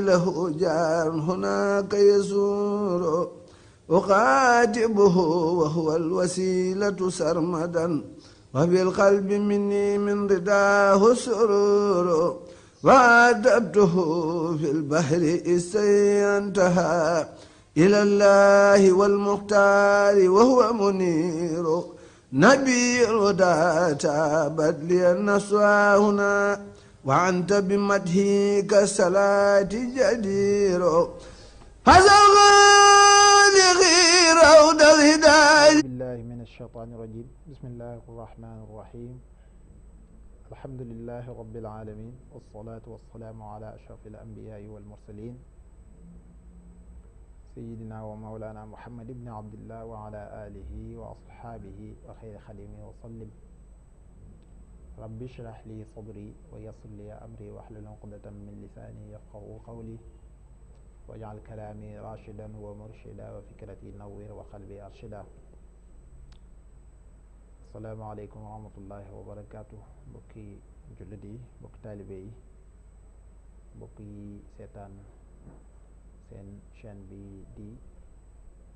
له جار هناك يزور أخاتبه وهو الوسيلة سرمدا وفي القلب مني من رداه سرور وعددته في البحر إسي انتهى إلى الله والمختار وهو منير نبي الهدى تابت لي النسوى هنا وأنت بمدحك الصلاة جدير هذا غير روض الهداية بالله من الشيطان الرجيم بسم الله الرحمن الرحيم الحمد لله رب العالمين والصلاة والسلام على أشرف الأنبياء والمرسلين سيدنا ومولانا محمد بن عبد الله وعلى آله وأصحابه وخير خديمه وسلم رب اشرح لي صدري ويسر لي أمري واحلل عقدة من لساني يفقهوا قولي واجعل كلامي راشدا ومرشدا وفكرتي نوّر وقلبي أرشدا السلام عليكم ورحمة الله وبركاته بكي جلدي بك طالبي بكي سيطان seen chaîne bi di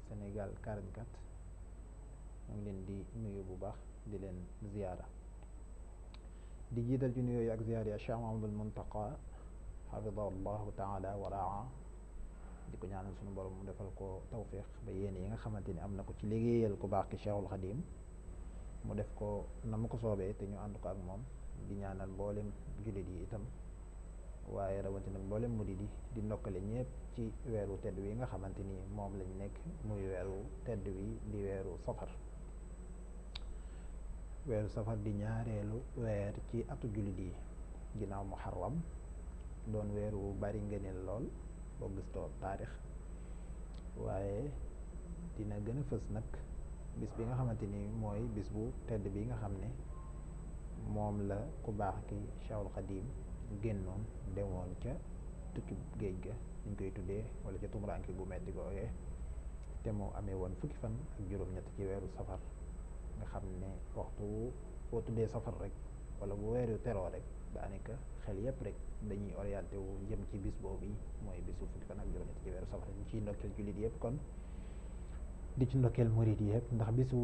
Sénégal 44 ñu ngi leen di nuyu bu baax di leen ziyaara di jiital ci nuyoo yi ak ziyaara yi Cheikh Mahamadul Muntaqa xafidahu llahu taala wa raa di ko ñaanal suñu borom mu defal ko tawfiq ba yéen yi nga xamante ni am na ko ci liggéeyal ku baax ki Cheikhul Xadim mu def ko na mu ko soobee te ñu ànd ko ak moom di ñaanal mboolem jullit yi itam waaye rawatina mboolem murid yi di ndokkale ñépp ci weeru tedd wi nga xamante ni moom lañ nekk muy weeru tedd wi di weeru safar di ñaareelu weer ci atu jullit yi ginnaaw muharram doon weer wu bari ngëneel lool boo gëstoo taarix waaye dina gën a fës nag bis bi nga xamante ni mooy bis bu tedd bi nga xam ne moom la ku baax ki Cheikhul Xadim génnoon demoon ca tukki géej ga ñu koy tuddee wala ca tumuraanke gu metti gooyee te moo amee woon fukki fan ak juróom-ñett ci weeru safar nga xam ne waxtu boo tuddee safar rek wala bu weeru teroo rek daanaka xel yépp rek dañuy orienté wu jëm ci bis boobu yi mooy bisu fukki fan ak juróom-ñett ci weeru safar ñu ciy ndokkeel jullit yépp kon di ci ndokkeel murid yi yépp ndax bisu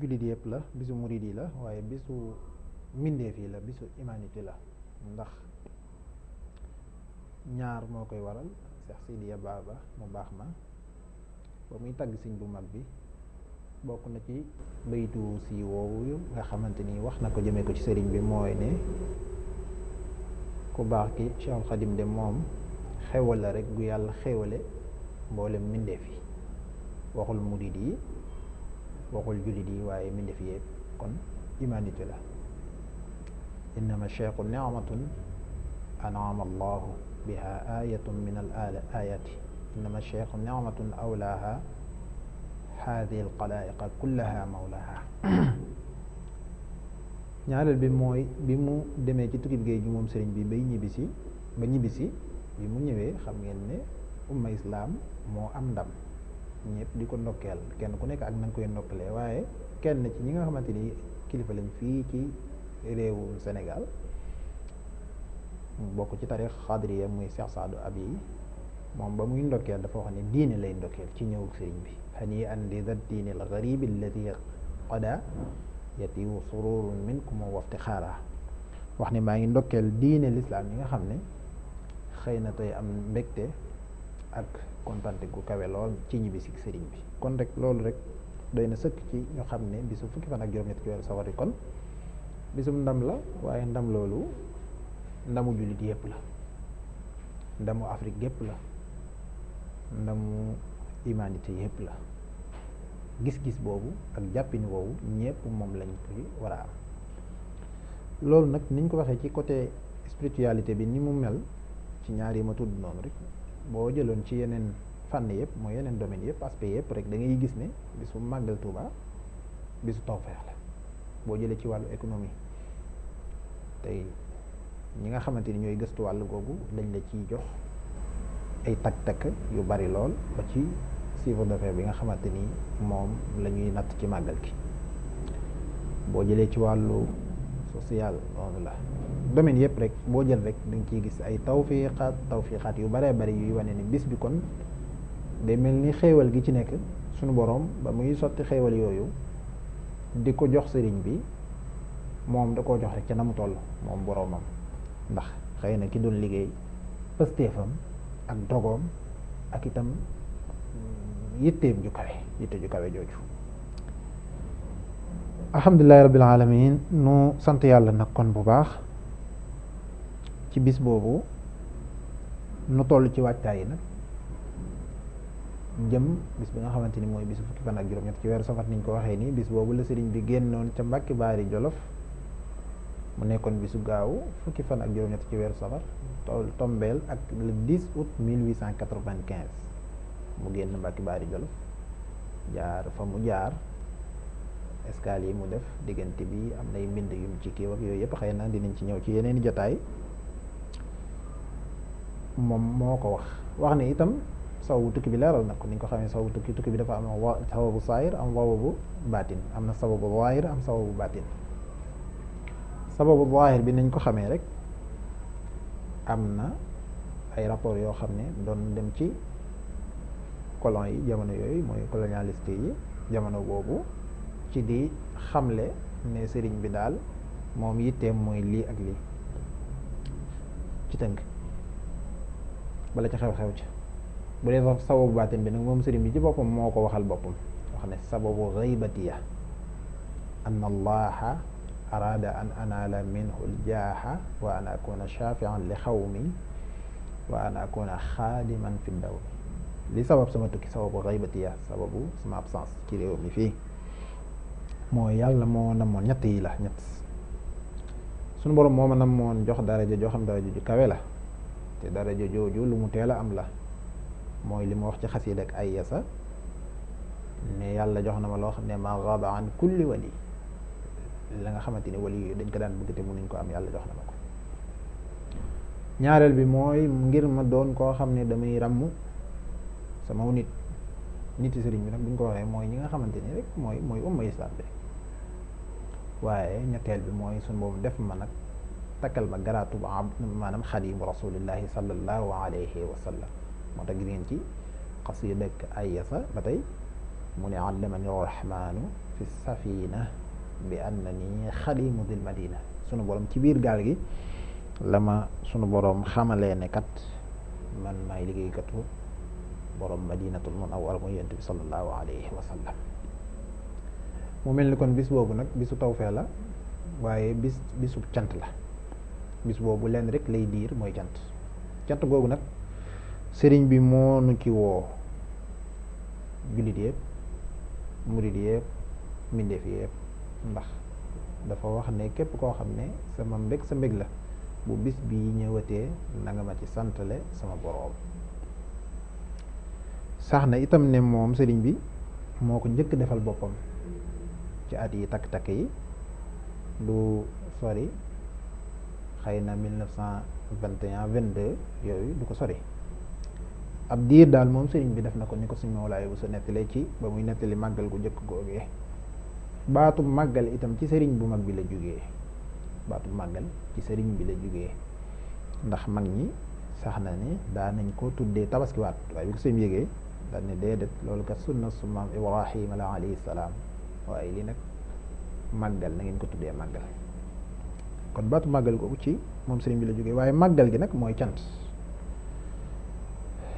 jullit yépp la bisu murid yi la waaye bisu mbindeef yi la bisu humanité la ndax ñaar moo koy waral Cheikh Sidiya Baba mu baax ma ba muy tagg sëñ bu mag bi bokk na ci baytu si woowu nga xamante ni wax na ko jëmee ko ci sëriñ bi mooy ne ku baax ki Cheikhul Xadim de moom xewal la rek gu yàlla xewale mboolem mbindeef yi waxul murid yi waxul jullit yi waaye mbindeef yi yëpp kon humanité la innama cheikhu ni'matun an'ama allahu biha ayatun min al ayati innama cheikhu ni'matun awlaha hadihi al xalaiqa kullaha mawlaha ñaareel bi mooy bi mu demee ci tukkib géej gi moom sëriñ bi ba ñibbisi bi mu ñëwee xam ngeen ne umma islaam moo am ndam ñëpp di ko ndokkeel kenn ku nekk ak na nga koy ndokkelee waaye kenn ci ñi nga xamante ni kilifa lañ fii ci réewu Sénégal bokk ci tarix xadriya muy Cheikh Saadu Abi moom ba muy ndokkeel dafa wax ne diine lay ndokkeel ci ñëw sëriñ bi hani andi da diine al garib alladi qada yatiwu sururun minkum wa iftixaara wax ne maa ngi ndokkeel diine lislaam yi nga xam ne xëy na tey am mbégte ak kontante gu kawe lool ci ñibbisi sëriñ bi kon rek loolu rek doy na sëkk ci ñu xam ne bisu fukki fan ak juróom-ñett ci weeru safar kon bisum ndam la waaye ndam loolu ndamu jullit yépp la ndamu Afrique yépp la ndamu humanité yépp la gis-gis boobu ak jàppin woowu ñépp moom lañ koy war a am loolu nag niñ ko waxee ci côté spiritualité bi ni mu mel ci ñaar yi ma tudd noonu rek boo jëloon ci yeneen fànn yépp mooy yeneen domaine yépp aspect yépp rek da ngay gis ne bisu màggal Tuuba bisu tawfeex la boo jëlee ci wàllu économie tey ñi nga xamante ni ñooy gëstu wàllu googu lañ la ciy jox ay takk-takk yu bari lool ba ci chiffre d'affaires bi nga xamante ni moom la ñuy natt ci màggal gi boo jëlee ci wàllu social noonu la domaine yëpp rek boo jël rek da nga ciy gis ay tawfiqaat yu baree bari yuy wane ni bis bi kon day mel ni xéewal gi ci nekk sunu boroom ba muy sotti xéewal yooyu di ko jox sëriñ bi moom da koo jox rek ca na mu toll moom boroomam, ndax xëy na ki doon liggéey pëstéefam ak dogoom ak itam yitte ju kawe jooju. alhamdulillahi rabbil alamin nu sant yàlla nag kon bu baax ci bis boobu nu toll ci waajtaay yi nag jëm bis bi nga xamante ni mooy bisu fukki fan ak juróom-ñett ci weeru safar niñ ko waxee nii. bis boobu la sëriñ bi génnoon ca Mbàkke Baari Jolof mu nekkoon bisu gaaw fukki fan ak juróom-ñett ci weeru safar tombeel ak le 10 août 1895 mu génn Mbàkke Baari Jolof jaar fa mu jaar escale yi mu def diggante bi am nay mbind yum ci kii ak yooyu yëpp xëy na dinañ ci ñëw ci yeneen i jotaay. moom moo ko wax ne itam sababu tukki bi leeral na ko ni nga ko xamee sababu tukki bi dafa am sababu saahir am sababu baatin, am na sababu zaahir am sababu baatin. sababu zaahir bi nañ ko xamee rek am na ay rapport yoo xam ne doon dem ci colon yi jamono yooyu mooy colonialiste yi jamono boobu ci di xamle ne sëriñ bi daal moom yitteem mooy lii ak lii ci tënk bala ca xew-xew ca. bu dee sax sababu baatin bi nag moom sëriñ bi ci boppam moo ko waxal boppam wax ne sababu ghaybatiya an allaha arada an anaala minhu ljaaha wa an akuna shafian li xawmi wa an akuna xaadiman fi dawmi. li sabab sama tukki sababu ghaybatiya sababu sama absence ci réew mi fii mooy yàlla moo namoon ñett yi la ñett sunu borom moo ma namoon jox daraja joo xam daraja ju kawe la te daraja jooju lu mu teel a am la mooy li mu wax ci xasiida ak ay yasa ne yàlla jox na ma loo xam ne ma gaba an kulli wali la nga xamante ni wali yooyu dañ ko daan bëgg te mënuñ ko am yàlla jox na ma ko. ñaareel bi mooy ngir ma doon koo xam ne damay ràmm sama niti sëriñ bi nag buñ ko waxee mooy ñi nga xamante ni rek mooy umma islam bi. waaye ñetteel bi mooy sun boobu def ma nag takkal ma garaatu maanaam xadimu rasulillahi sallallahu alayhi wa sallam. moo tax gis ngeen ci xasida ay yasa ba tey mu ne allamani rahmanu fi safina bi annani xadimu dil madina. sunu borom ci biir gaal gi la ma sunu borom xamalee ne kat man maay liggéeykatu borom madinatul munawwara mooy yonent bi sallallahu alayhi wa sallam. mu mel ni kon bis boobu nag bisu tawfeex la waaye bisu cant la. bis boobu lenn rek lay diir mooy cant googu nag sëriñ bi moo nu ci woo jullit yëpp murid yëpp mbindeef yëpp ndax dafa wax ne képp koo xam ne sama mbég sa mbég la bu bis bi ñëwatee na nga ma ci santale sama boroom. sax na itam ne moom sëriñ bi moo ko njëkk defal boppam ci at yi takk-takk yi lu sori xëy na 1921 22 yooyu du ko sori. ab diir daal moom sëriñ bi def na ko ni ko suñu mawlaay bu sa nettalee ci ba muy nettali màggal gu njëkk googee. baatu màggal itam ci sëriñ bu mag bi la jógee baatu màggal ci sëriñ bi la jógee ndax mag ñi sax na ne daa nañ ko tuddee tabaskiwaat waaye bi ko sëriñ yégee daal ne déedéet loolu kat sunna su maam Ibrahima la alayhi salaam waaye lii nag màggal na ngeen ko tuddee màggal. kon baatu màggal googu ci moom sëriñ bi la jógee waaye màggal gi nag mooy cant.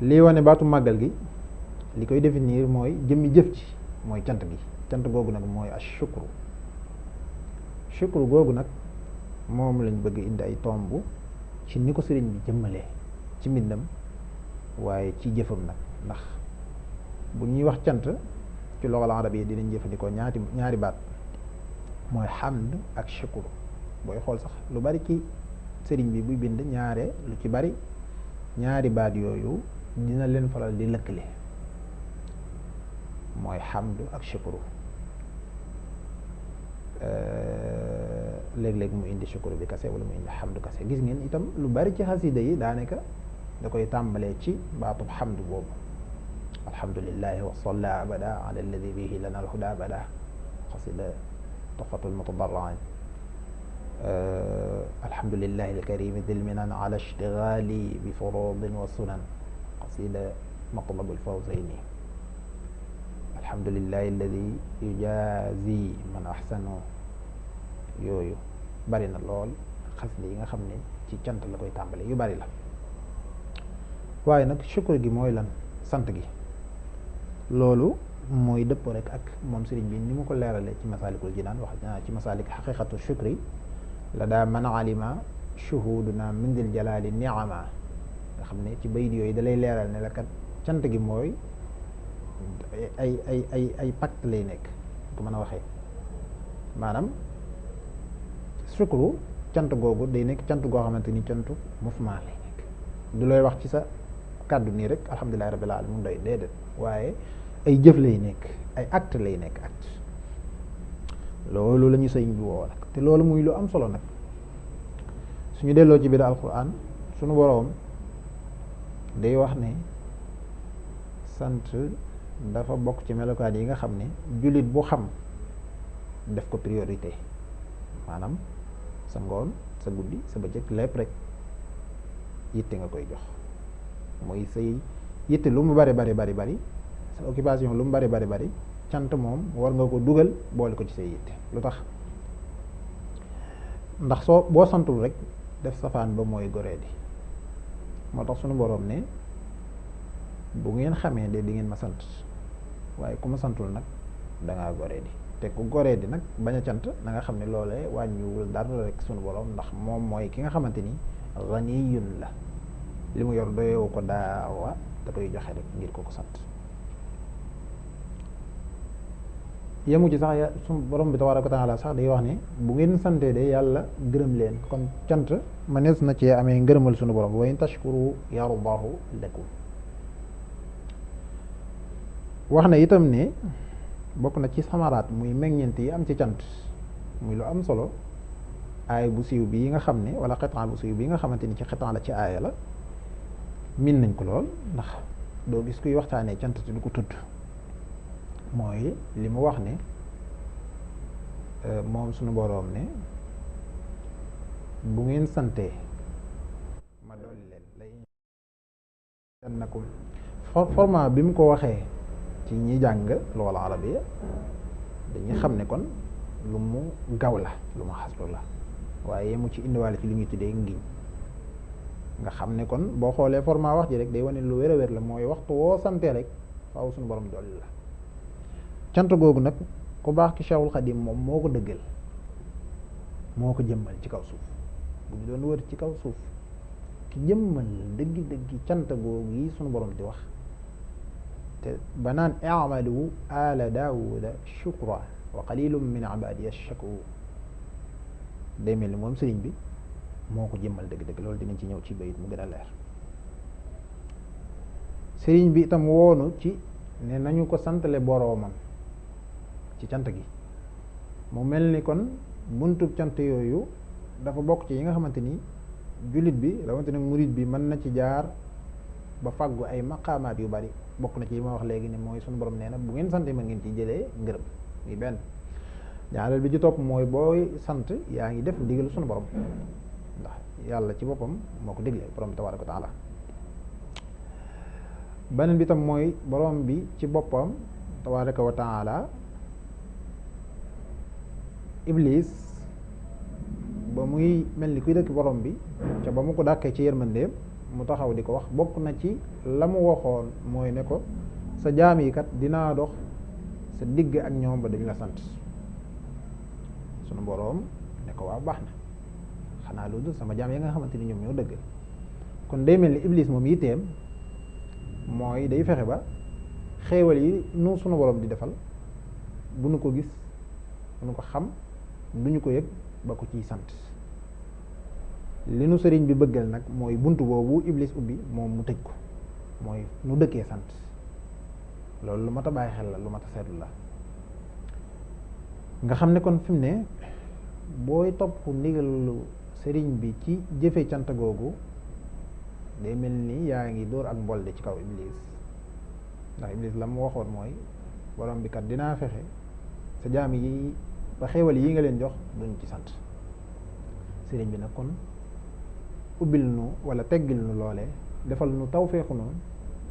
lii wane baatu màggal gi li koy définir mooy jëmmi jëf ci mooy cant gi. cant googu nag mooy ashukru googu nag moom lañ bëgg indi ay tomb ci ni ko sëriñ bi jëmmalee ci mbindam waaye ci jëfam nag ndax bu ñuy wax cant ci loxol arab yi dinañ jëfandikoo ñaari baat mooy hamd ak shukru. booy xool sax lu bari ci sëriñ bi buy bind ñaare lu ci bari ñaari baat yooyu dina leen faral di lëkkale mooy hamd ak shukru. léeg-léeg mu indi shukru bi kase wala mu indi hamdu kase. gis ngeen itam lu bari ci xasida yi daanaka da koy tàmbalee ci baatub hamdu boobu alhamdulillahi wa salla abada ala alladi bihi lana alhuda abada xasida tuhfatul mutadarrin alhamdulillahi alkarimi dil minan ala ishtigali bi furudin wa sunan qasida matlabul fawzayni alhamdulillahi alladi yujazi man ahsanu yooyu bari na lool xasida yi nga xam ne ci cant la koy tàmbale yu bari la waaye nag shukr gi mooy lan sant gi loolu mooy dëppoo rek ak moom sëriñ bi ni mu ko leerale ci masaalikul jinaan wax ci masaalik xaqiqatu shukri la daa man alima shuhuduna min dil jalaali niama nga xam ne ci bayit yooyu dalay leeral ne la kat cant gi mooy ay pacte lay nekk ko mën a waxee maanaam shukru cant googu day nekk cant goo xamante ni cantu mufma lay nekk du looy wax ci sa kàddu nii rek alhamdulillahi rabbil alamin doy déedéet waaye ay jëf lay nekk ay acte lay nekk acte loolu la ñu sëñ bi woo nag te loolu muy lu am solo nag suñu delloo ci biir alquran suñu boroom day wax ne sant dafa bokk ci melokaan yi nga xam ne jullit bu xam def ko priorité maanaam sa ngoon sa guddi sa bëccëg lépp rek yitte nga koy jox mooy say yitte lu mu bari sa occupation lu mu bari cant moom war nga ko dugal boole ko ci say yitte lu tax ndax boo santul rek def safaan ba mooy goree di moo tax sunu boroom ne bu ngeen xamee de di ngeen ma sant waaye ku ma santul nag dangaa goree di te ku goree di nag bañ a cant na nga xam ne loolee wàññiwul dara rek sunu boroom ndax moom mooy ki nga xamante ni ganiyun la li mu yor doyewu ko daawa da koy joxe rek ngir ko sant yemu ci sax sunu borom bi tabaaraka wa taala sax day wax ne bu ngeen santee de yàlla gërëm leen kon cant mënees na cee amee ngërëmal sunu borom wa in tashkuru yardahu lakum wax na itam ne bokk na ci samaraat muy meññeent yi am ci cant muy lu am solo aay bu siiw bi nga xam ne wala xitaan bu siiw bi nga xamante ni ci xitaan la ci aaya la min nañ ko lool ndax doo gis kuy waxtaanee cant te du ko tudd mooy li mu wax ne moom suñu boroom ne bu ngeen santee ma dolli leen lay annakum format bi mu ko waxee ci ñi jàng loola arabiya dañuy xam ne kon lu mu gaw la lu mu xaslu la waaye mu ci indiwaale ci lu ñuy tuddee ngiñ nga xam ne kon boo xoolee format wax ji rek day wane lu wér a wér la mooy waxtu woo santee rek faaw suñu borom dolli la cant googu nag ku baax ki Cheikhul Khadim moom moo ko dëggal moo ko jëmmal ci kaw suuf bu ñu doon wër ci kaw suuf ki jëmmal dëggi cant googu yi suñu borom di wax te ba naan i'malu ala daawuda shukra wa qalilum min ibadiya shakur day mel ni moom sëriñ bi moo ko jëmmal dëgg-dëgg loolu dinañ ci ñëw ci bayit mu gën a leer sëriñ bi itam woonu ci ne nañu ko santale boroomam ci cant gi mu mel ni kon buntub cant yooyu dafa bokk ci yi nga xamante ni jullit bi rawante nag murid bi mën na ci jaar ba fàggu ay maqaamaat yu bari bokk na ci yi ma wax léegi ne mooy sunu borom nee na bu ngeen sante ma ngeen ci jëlee ngërëm muy benn ñaareel bi ci topp mooy booy sant yaa ngi def ndigal sunu borom ndax yàlla ci boppam moo ko digle borom bi tabaaraka wa taala beneen bi tam mooy borom bi ci boppam tabaaraka wa taala iblis ba muy mel ni kuy dëkk borom bi ca ba mu ko dàkkee ci yërmandeem mu taxaw di ko wax bokk na ci la mu waxoon mooy ne ko sa jaam yi kat dinaa dox sa digg ak ñoom ba dañu la sant sunu boroom ne ko waaw baax na xanaa loolu sama jaam yi nga xamante ni ñoom ñoo dëgg kon day mel ni iblis moom yitteem mooy day fexe ba xéewal yi nu sunu boroom di defal bu nu ko gis bu nu ko xam du ñu ko yëg ba ko ciy sant li nu sëriñ bi bëggal nag mooy bunt boobu iblis ubbi moom mu tëj ko mooy nu dëkkee sant loolu lu mat a bàyyi xel la lu mat a seetlu la nga xam ne kon fi mu ne booy topp ndigalu sëriñ bi ci jëfe cant googu day mel ni yaa ngi dóor ak mbolde ci kaw iblis ndax iblis la mu waxoon mooy borom bi kat dinaa fexe sa jaam yi ba xéewal yi nga leen jox duñ ci sant sëriñ bi nag kon ubbil nu wala teggil nu loolee defal nu tawfeexu noonu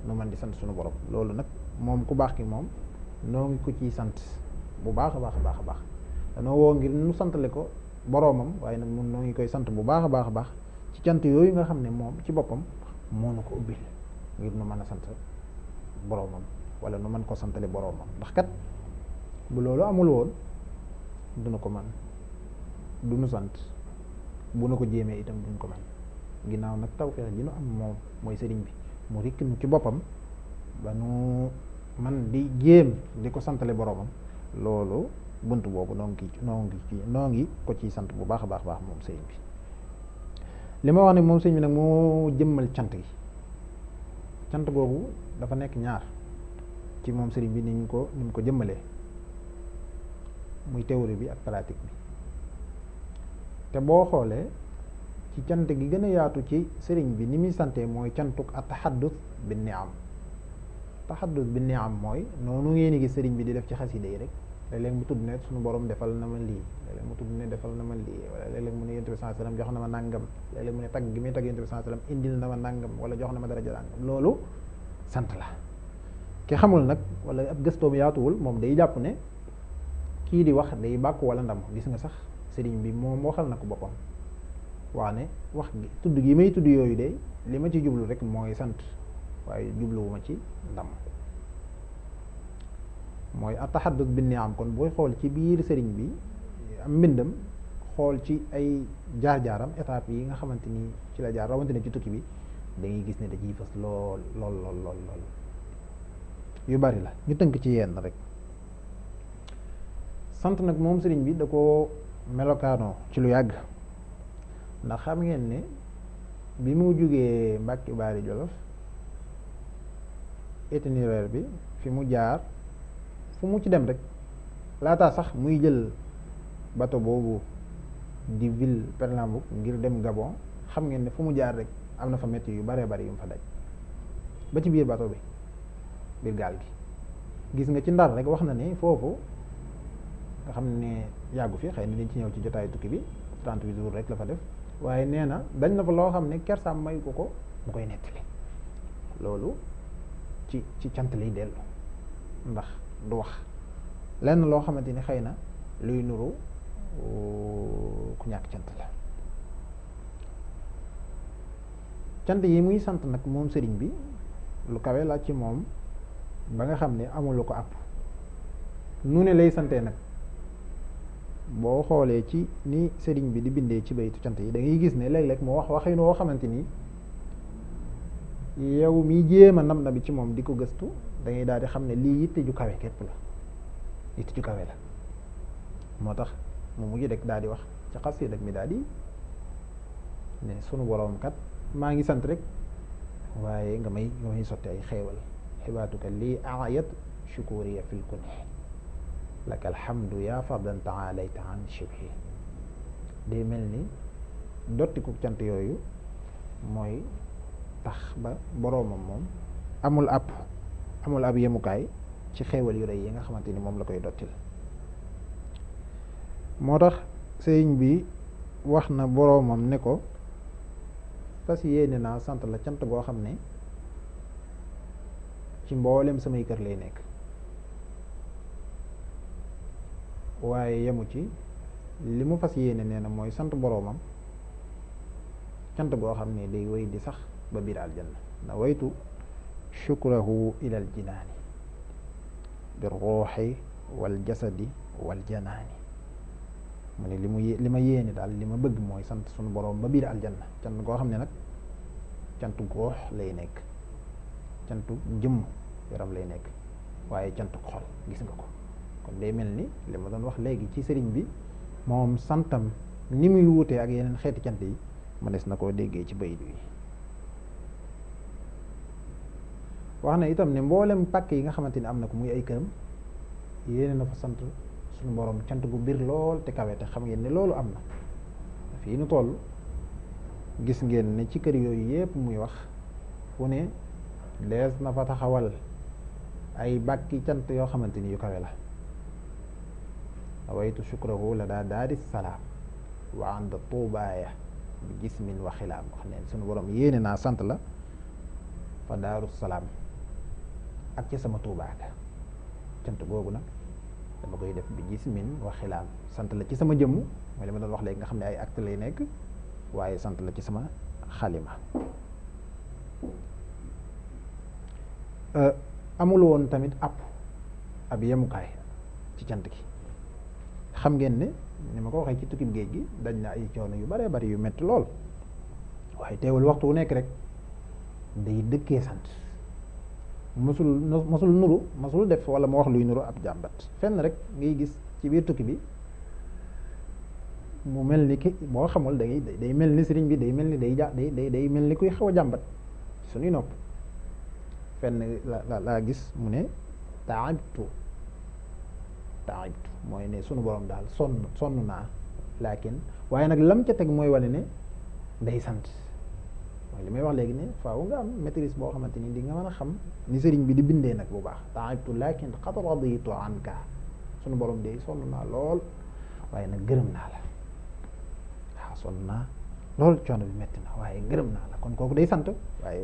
nu man di sant suñu borom. loolu nag moom ku baax ki moom noo ngi ko ciy sant bu baax a baax a baax a baax danoo woo ngir nu santale ko boroomam, waaye nag mun noo ngi koy sant bu baax a baax a baax ci cant yooyu nga xam ne moom ci boppam moo nu ko ubbil ngir nu mën a sant boroomam wala nu mën ko santale boroomam. ndax kat bu loolu amul woon duna ko man du nu sant, bu nu ko jéemee itam duñ ko man. ginnaaw nag tawfeex ji nu am moom mooy sëriñ bi mu rikk nu ci boppam ba nu man di jéem di ko santale boroomam, loolu bunt boobu noo ngi ko ciy sant bu baax a baax baax moom sëriñ bi. li ma wax ne moom sëriñ bi nag moo jëmmal cant gi. cant googu dafa nekk ñaar ci moom sëriñ bi ni mu ko jëmmalee, muy théorie bi ak pratique bi. te boo xoolee ci cant gi gën a yaatu ci sëriñ bi ni muy sante mooy cantuk at taxaddus bi niam. taxaddus bi niam mooy noonu ngeen gis sëriñ bi di def ci xasida yi rek, léeg-léeg mu tudd ne suñu borom defal na ma lii, léeg-léeg mu tudd ne defal na ma lii, wala léeg-léeg mu ne yonent bi sallallahu alayhi wasallam jox na ma nàngam, léeg-léeg mu ne tagg gi muy tagg yonent bi sallallahu alayhi wasallam indil na ma nàngam wala jox na ma daraja nàngam. loolu sant la. ki xamul nag wala ab gëstoom yaatuwul moom day jàpp ne kii di wax day bàkku wala ndam. gis nga sax sëriñ bi moom waxal na ko boppam waa ne wax gi tudd gi may tudd yooyu de li ma ci jublu rek mooy sant, waaye jubluwuma ci ndam. mooy ataxaddus bi ni'am. kon booy xool ci biir sëriñ bi am mbindam, xool ci ay jaar-jaaram étape yi nga xamante ni ci la jaar rawante ne ci tukki bi, da ngay gis ne da ciy fës lool lool lool lool lool yu bari la. ñu tënk ci yenn rek. sant nag moom sëriñ bi da ko melokaanoo ci lu yàgg, ndax xam ngeen ne bi mu jógee Mbàkke Baari Jolof itinéraire bi fi mu jaar fu mu ci dem rek laataa sax muy jël bateau boobu di ville Pernambouc ngir dem Gabon, xam ngeen ne fu mu jaar rek am na fa metti yu baree bari yu mu fa daj ba ci biir bateau bi, biir gaal gi. gis nga ci Ndar rek wax na ne foofu nga xam ne yàggu fi, xëy na dañ ci ñëw ci jotaayu tukki bi 38 jours rek la fa def, waaye nee na dañ na fa loo xam ne kersaam may ko mu koy nettali. loolu ci cant lay dellu, ndax du wax lenn loo xamante ni xëy na luy nuru ku ñàkk cant la. cant yi muy sant nag moom sëriñ bi lu kawe la ci moom ba nga xam ne amul lu ko àpp. nu ne lay santee nag boo xoolee ci ni sëriñ bi di bindee ci baytu cant yi da ngay gis ne léeg-léeg mu wax waxin woo xamante ni yow mi jéem a nam na bi ci moom di ko gëstu da ngay daal di xam ne lii yitte ju kawe képp la, yitte ju kawe la. moo tax mu mujj rek daal di wax ci xasida mi daal di ne sunu boroom kat maa ngi sant rek, waaye nga may sotti ay xeewal. xibaatuka lii aayat shukuriya fil kunhi laka alhamdu yaa fardan taalayta an shibhi. day mel ni dottiku cant yooyu mooy tax ba boroomam moom amul ab yemukaay ci xeewal yu rëy yi nga xamante ni moom la koy dottil. moo tax sëriñ bi wax na boroomam ne ko fas yéene naa sant la cant goo xam ne ci mboolem samay kër lay nekk, waaye yemu ci li mu fas yéene nee na mooy sant boroomam cant goo xam ne day wéy di sax ba biir aljanna. na waytu shukrahu ilal jinaani bir ruuxi wal jasadi wal janaani. mu ne li ma yéene daal li ma bëgg mooy sant sunu boroom ba biir aljanna. cant goo xam ne nag cantu ruux lay nekk, cantu jëmm yaram lay nekk, waaye cantu xol. gis nga ko kon day mel ni li ma doon wax léegi ci sëriñ bi moom santam ni muy wuutee ak yeneen xeeti cant yi mënees na koo déggee ci bayit wi. wax na itam ne mboolem pàkk yi nga xamante ni am na ko muy ay këram yéene na fa sant suñu borom cant gu biir lool te kawe. te xam ngeen ne loolu am na fii nu toll, gis ngeen ne ci kër yooyu yépp muy wax fu ne dees na fa taxawal ay bàkki cant yoo xamante ni yu kawe la. awaytu shukrahu la daa daari salaam wa ànd tuubaaya bi jismin wa xilaam wax neen sunu borom yéene naa sant la fa daaru salaam ak ci sama tuubaaka cant googu nag dama koy def bi jismin wa xilaam sant la ci sama jëmm mooy li ma doon wax léegi nga xam ne ay acte lay nekk waaye sant la ci sama xalima amul woon tamit ab yemukaay ci cant gi xam ngeen ne ni ma ko waxee ci tukkib géej gi dañ na ay coono yu baree bari yu metti lool waaye teewul waxtu wu nekk rek day dëkkee sant mosul nuru mosul def wala ma wax luy nuru ab jàmbat fenn rek ngay gis ci biir tukki bi mu mel ni ki boo xamul day mel ni sëriñ bi day mel ni day mel ni kuy xaw a jàmbat suñuy nopp fenn laa gis mu ne taabtu mooy ne sunu borom daal sonn naa laakin waaye nag lam ca teg mooy wane ne day sant mooy li may wax léegi ne faaw nga am maîtrise boo xamante ni di nga mën a xam ni sëriñ bi di bindee nag bu baax taabtu laakin qad raditu anka sunu borom day sonn naa lool waaye nag gërëm naa la waaw sonn naa lool coono bi metti na waaye gërëm naa la kon kooku day sant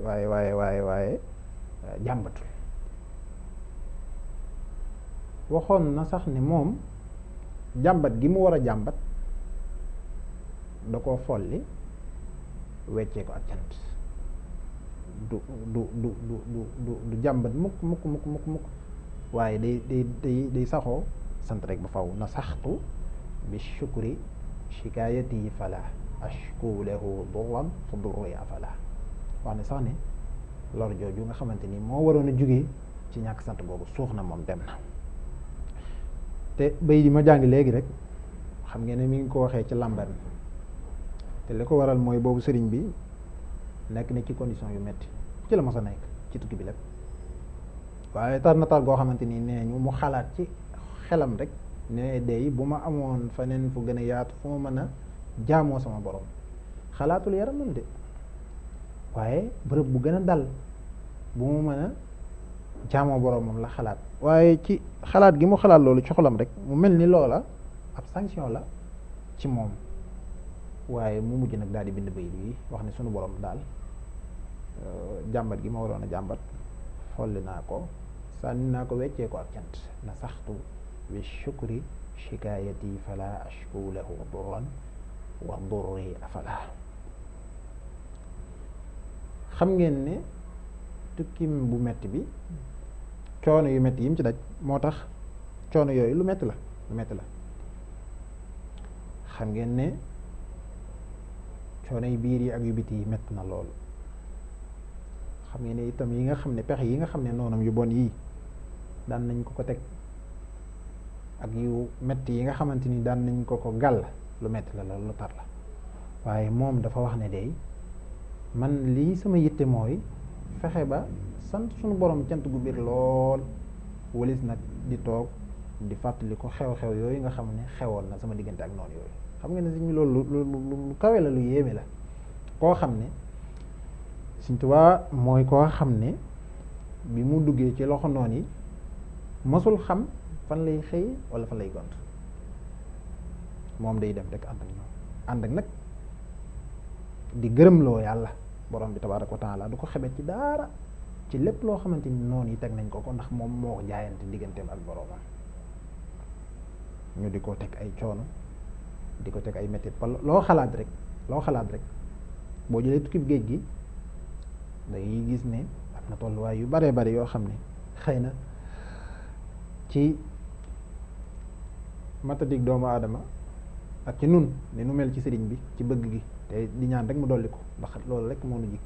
waaye jàmbatul waxoon na sax ni moom jàmbat gi mu war a jàmbat da koo folli weccee ko ak cant du jàmbat mukk waaye day saxoo sant rek ba faw na saxtu bi shukri shikaayati fala ashku lahu durran fa durri afala wax ne sax ne lor jooju nga xamante ni moo waroon a jógee ci ñàkk sant boobu suux na moom dem na te bay di ma jàng léegi rek xam ngeen ne mi ngi ko waxee ci làmbar te li ko waral mooy boobu sëriñ bi nekk na ci condition yu metti ci la mos a nekk ci tukki bi lépp waaye tar na tar goo xamante ni nee ñu mu xalaat ci xelam rek ne day bu ma amoon feneen fu gën a yaatu fu ma mën a jaamoo sama borom xalaatul yaramam de waaye bërëb bu gën a dal bu mu mën a jaamoo boromam la xalaat waaye ci xalaat gi mu xalaat loolu ci xolam rek mu mel ni loola ab sanction la ci moom waaye mu mujj nag daal di bind bayit yi wax ne sunu borom daal jàmbat gi ma waroon a jàmbat folli naa ko sànni naa ko weccee ko ak cant na saxtu bi shukri shikaayati fala ashku lahu durran wa durri afala xam ngeen ne tukkim bu metti bi coono yu metti yi mu ci daj moo tax coono yooyu lu metti la xam ngeen ne coono yi biir yi ak yu biti yi metti na lool xam ngeen ne itam yi nga xam ne pexe yi nga xam ne noonam yu bon yii daan nañ ko teg ak yu metti yi nga xamante ni daan nañ ko gàll lu metti la lool lu tar la waaye moom dafa wax ne day man lii sama yitte mooy fexe ba sant suñu borom cant gu biir lool walis nag di toog di fàttali ko xew-xew yooyu nga xam ne xewoon na sama diggante ak noonu yooyu xam nga ne Sëñ loolu lu kawe la lu yéeme la koo xam ne Sëñ Tuubaa mooy koo xam ne bi mu duggee ci loxo noon yi masul xam fan lay xëy wala fan lay gont moom day dem rek ànd ak ñoom ànd ak nag di gërëmloo yàlla borom bi tabaaraka wa taala du ko xebet ci daara ci lépp loo xamante ni noonu yi teg nañ ko ndax moom moo ko jaayante digganteem ak boromam ñu di ko teg ay coono di ko teg ay métit ba loo xalaat rek boo jëlee tukkib géej gi dangay gis ne am na tolluwaay yu baree bari yoo xam ne xëy na ci matadik doomu aadama ak ci nun ni nu mel ci sëriñ bi ci bëgg gi te di ñaan rek mu dolli ko ndax loolu rek moo nu jig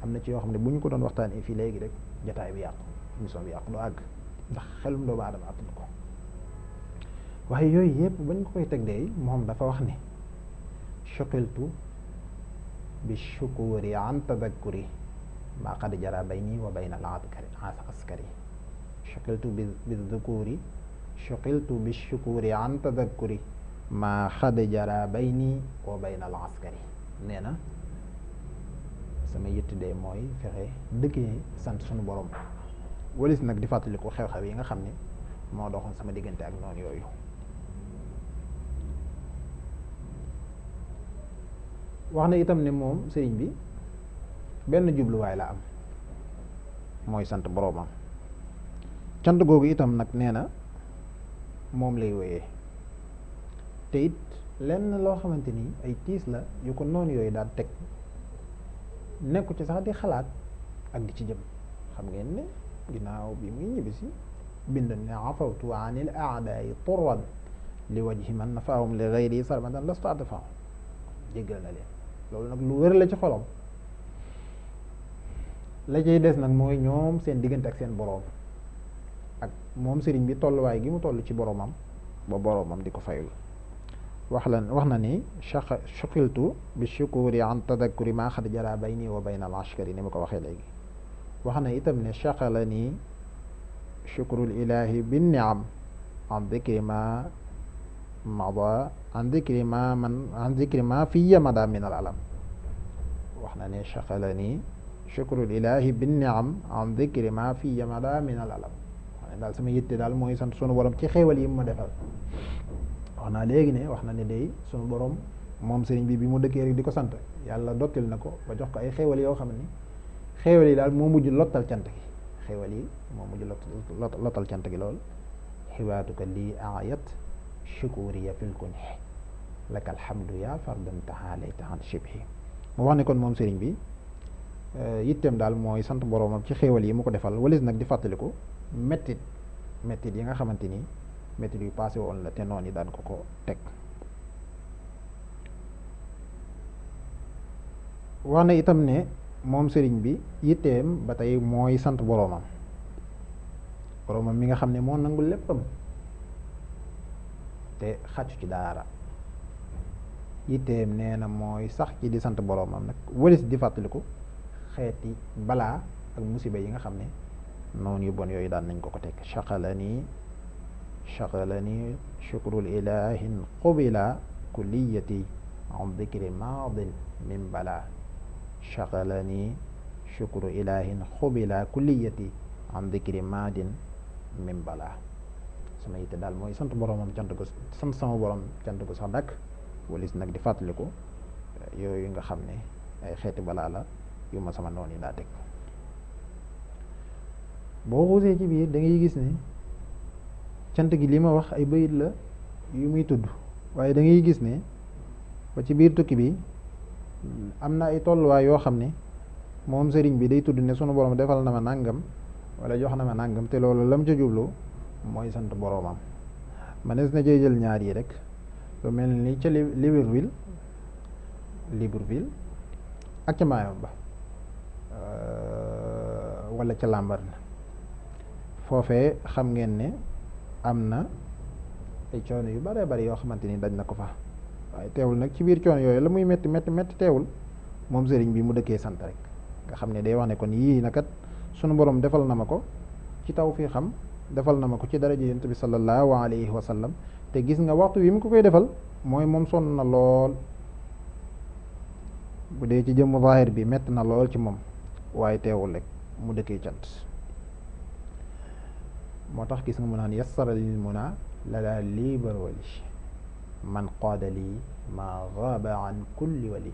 am na ci yoo xam ne bu ñu ko doon waxtaanee fii léegi rek jataay bi yàqu émission bi yàqu doo àgg ndax xelum doomu aadama attanu ko waaye yooyu yëpp bañ ko koy teg de moom dafa wax ne shuqiltu bi shukuri an tadakkuri maa qad jara bayni wa bayna al askari shuqiltu bi dhukuri shuqiltu bi shukuri an tadakkuri maa qad jara bayni wa bayna al askari nee na sama yitt de mooy fexe dëkkee sant sunu borom walis nag di fàttali ko xew-xew yi nga xam ne moo doxoon sama diggante ak noonu yooyu wax na itam ne moom sëriñ bi benn jubluwaay la am, mooy sant boroomam. cant googu itam nag nee na moom lay wéyee, te it lenn loo xamante ni ay tiis la yu ko noonu yooyu daal teg nekku ci sax di xalaat ak di ci jëm. xam ngeen ne ginnaaw bi muy ñibbisi bind ne afawtu anil aadaayi turran li wajhi man nafaahum li gayri sarmadan lastu adfa, jéggal na leen. loolu nag lu wér la ci xolom. la cay des nag mooy ñoom seen diggante ak seen boroom, ak moom sëriñ bi tolluwaay gi mu toll ci boroomam ba boroomam di ko fayul. wax na ni shaqiltu bi shukuri an tadakkuri ma xad jara bayni wa bayna al ashkari, ni ma ko waxee léegi. wax na itam ne shaqala ni shukrul ilahi bin niam an dikri ma mada an dikri ma fiya mada min al alam. wax na ne shaqala ni shukrul ilahi bin niam an dikri ma fiya mada min al alam. wax ne daal sama yitte daal mooy sant sunu borom ci xéewal yi mu ma defal. wax naa léegi ne wax na ne day sunu borom moom sëriñ bi mu dëkkee rek di ko sant, yàlla dottil na ko ba jox ko ay xéewal yoo xam ne xéewal yi daal moo mujj lottal cant gi. xéewal yi moo mujj lottal cant gi lool. xiwaatuka lii ayat shukuriya fil kunhi laka alhamdu ya fardan tahalayta an shibhi. mu wax ne kon moom sëriñ bi yitteem daal mooy sant boroomam ci xéewal yi mu ko defal, walis nag di fàttaliku mettit yi nga xamante ni mettit yu passé woon la te noonu yi daan ko teg. wax na itam ne moom sëriñ bi yitteem ba tey mooy sant boroomam mi nga xam ne moo nangul léppam te xàccu ci dara. yitteem nee na mooy sax ci di sant boroomam nag walis di fàttaliku xeeti balaa ak musiba yi nga xam ne noonu yu bon yooyu daan nañ ko teg. shaqalani shukrul ilahin qubila kulliyati an dikri maadin min bala. shaqalani shukru ilahin qubila kulliyati an dikri maadin min bala. sama yitte daal mooy sant boroomam sant sama borom cant ko sax dakk walis nag di fàttaliku yooyu nga xam ne ay xeeti balaa la yu ma sama noon yi daa teg. boo xuusee ci biir da ngay gis ne cant gi li ma wax ay bayit la yu muy tudd, waaye da ngay gis ne ba ci biir tukki bi am na ay tolluwaay yoo xam ne moom sëriñ bi day tudd ne sunu borom defal na ma nàngam wala jox na ma nàngam, te loolu lam ca jublu mooy sant boroomam. manees na jël ñaar yi rek, lu mel ni ca Libreville ak ca Mayumba wala ca Lambaréné. foofee xam ngeen ne am na ay coono yu bare bari yoo xamante ni daj na ko fa, waaye teewul nag ci biir coono yooyu la muy metti teewul moom sëriñ bi mu dëkkee sant rek. nga xam ne day wax ne kon yii nakat sunu borom defal na ma ko ci taw fii xam defal na ma ko ci daraja yonent bi sallallahu alayhi wa sallam, te gis nga waxtu wi mu ko koy defal mooy moom sonn na lool. bu dee ci jëmm zaahir bi metti na lool ci moom, waaye teewul rek mu dëkkee cant. moo tax gis nga mu naan yassara lil muna la daa liibar wali man qaada lii ma gaaba an kulli wali.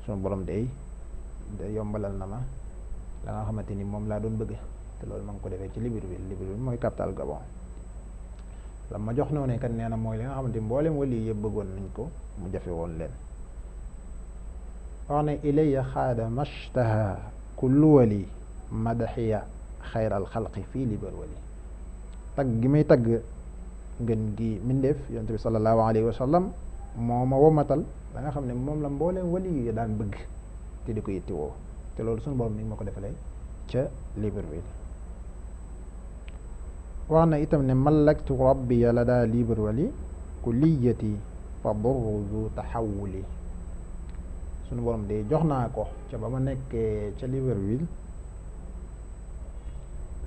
sunu borom day yombalal na ma la nga xamante ni moom laa doon bëgg, te loolu ma ngi ko defee ci Libreville mooy capital Gabon. la ma jox noonu kat nee na mooy li nga xamante ni mboolem wali yëpp bëggoon nañ ko, mu jafe woon leen. wax ne ilayya xaada mashtaha kullu wali madaxiya xayral xalqi fii Libreville. tagg gi may tagg ngën gi mindeef yonent bi sallallahu alayhi wa sallam moo ma womatal la nga xam ne moom la mbooleem wali yi daan bëgg te di ko yitti woo, te loolu suñu borom mi ngi ma ko defalee ca Libreville. wax na itam ne mallaktu rabbiya la daa Libreville kulliyati fa durru zu taxawuli. suñu borom de jox naa ko ca ba ma nekkee ca Libreville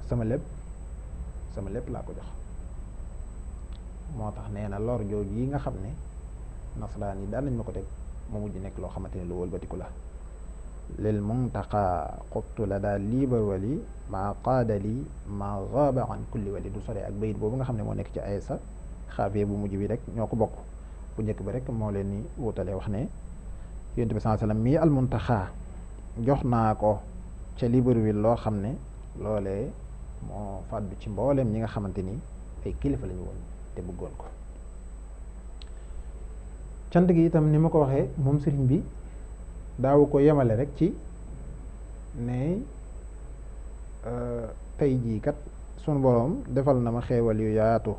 sama lépp laa ko jox. moo tax nee na lor jooju yi nga xam ne nasaraan yi daan nañ ma ko teg mu mujj nekk loo xamante ne lu wëlbatiku la. lil muntaqa xuttu la daal Libreville maa qaada li maa gaaba an kulli wali. du sore ak bayit boobu nga xam ne moo nekk ci aysa xaafiye bu mujj bi rek ñoo ko bokk. bu njëkk bi rek moo leen ni wutale wax ne yonent bi sallallahu alayhi wasallam mii almuntaxaa jox naa ko ca Libreville loo xam ne loolee moo fàddu ci mboolem ñi nga xamante ni ay kilifa lañu woon te bëggoon ko. cant gi itam ni ma ko waxee moom sëriñ bi daawu ko yemale rek ci ne tey jii kat sunu boroom defal na ma xeewal yu yaatu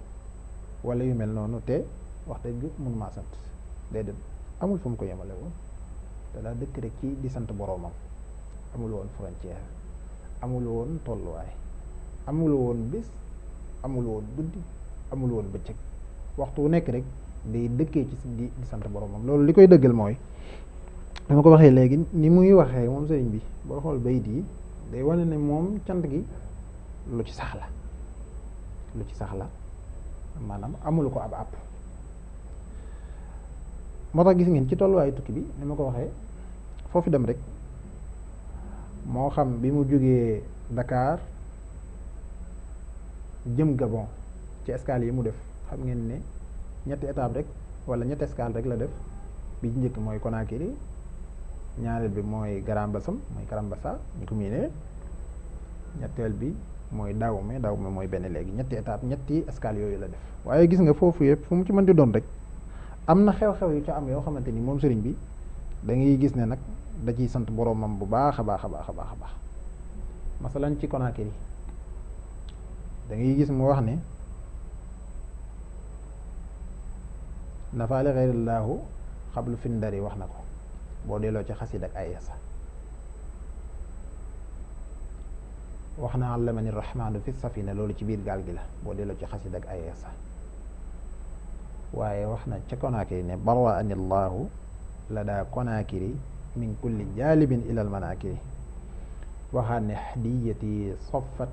wala yu mel noonu te wax dëgg mënu maa sant déedéet amul fu mu ko yemale woon te daa dëkk rek ci di sant boroomam. amul woon frontière amul woon tolluwaay amul woon bés amul woon guddi amul woon bëccëg waxtu wu nekk rek day dëkkee ci di sant boroomam. loolu li koy dëggal mooy dama ko waxee léegi ni muy waxee moom sëriñ bi boo xool bayit yi day wane ne moom cant gi lu ci sax la maanaam amul ko ab àpp. moo tax gis ngeen ci tolluwaayu tukki bi ni ma ko waxee foofu dem rek moo xam bi mu jógee Dakar jëm Gabon ci escale yi mu def xam ngeen ne ñetti étape rek wala ñetti escale rek la def. bi ci njëkk mooy Conakry, ñaareel bi mooy Grand-Bassam mooy Karambassa ñu ko miinee, ñetteel bi mooy Dahomey mooy benn léegi ñetti étape ñetti escale yooyu la def. waaye gis nga foofu yëpp fu mu ci mën di doon rek am na xew-xew yu ca am yoo xamante ni moom sëriñ bi da ngay gis ne nag da ciy sant boroomam bu baax a baax a baax a baax a baax. masalan ci Conakry da ngay gis mu wax ne nafaale xeyrillaahu xablu findari wax na ko boo delloo ci xasid ak ay yasa wax na allamani rahmaanu fi safina loolu ci biir gaal gi la boo delloo ci xasid ak ay yasa waaye wax na ca Conakry ne barwa anillahu la daa Conakry min kulli jaalibin ilal manakiri waxaat ne hadiyati soffat